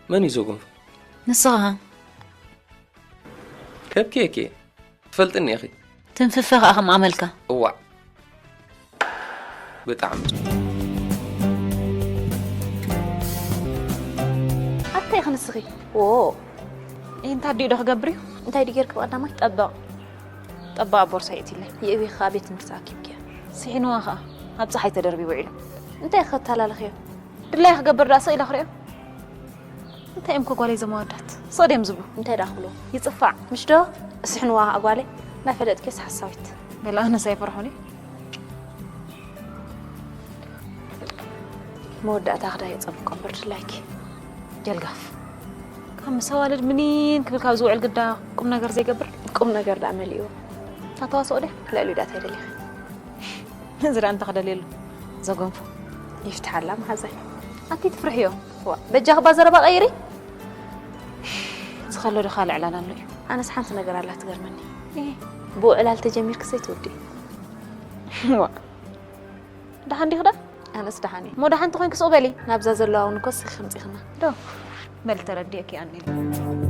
መን እዩ ዘጎንፎ? ንስኻ ከብኪ እኪ ትፈልጥኒ ኢኺ። ትንፍፈ ኸዓ ከም ኣመልካ። እዋዕ ብጣዕሚ ኣታይ ክንስኺ ዎ ይህ እንታይ ድዩ ዶ ክገብር እዩ? እንታይ ድዩ ጌርክ ብቐዳማይ ጠበቕ ጠበቕ ኣብ ቦርሳ የእትለይ። የእቢኻ ቤት ትምህርቲ ኣኪብክያ ስሒንዋ ኸዓ ኣብ ፀሓይ ተደርቢቡ ውዒሉ። እንታይ ከተላልኽዮ ድላይ ክገብር ዳኣ ስቕ ኢለ ክሪኦ። እንታይ እዮም ከ ጓለይ ዘመወዳት ስቕ ድዮም ዝብሉ? እንታይ ዳ ክብሎ ይፅፋዕ ምሽ ዶ እስሕንዋ ኣጓለይ ናፈለጥክስ ሓሳዊት በላ ኣነስ ኣይፈርሖን እዩ። መወዳእታ ክዳ የፀብቆ እምበር ድላይኪ ጀልጋፍ ካብ ምስ ኣዋልድ ምኒን ክብል ካብ ዝውዕል ግዳ ቁም ነገር ዘይገብር። ቁም ነገር ዳ መሊእዎ ኣተዋስኦ ድያ ልዕሊ ዳታይ ደሊኺ እዚ ዳ እንታይ ክደልየሉ ዘጎንፎ ይፍትሓላ መሓዛይ ኣቲ ትፍርሕዮ። ዋ በጃ ክባ ዘረባ ቀይሪ ዝኸሎ ዶ ካልእ ዕላል ኣሎ እዩ። ኣነስ ሓንቲ ነገር ኣላ ትገርመኒ እህ፣ ብኡ ዕላል ተጀሚርክሰይ ትውዲ ዋ ደሓን ዲኺ ዳ ኣነስ ደሓን እየ እሞ ደሓን ተኾይንኪ ስቕ በሊ። ናብዛ ዘለዋ እውን እኮ ስኺ ከምፂኽና ዶ በል ተረዲእኪ ኣኒ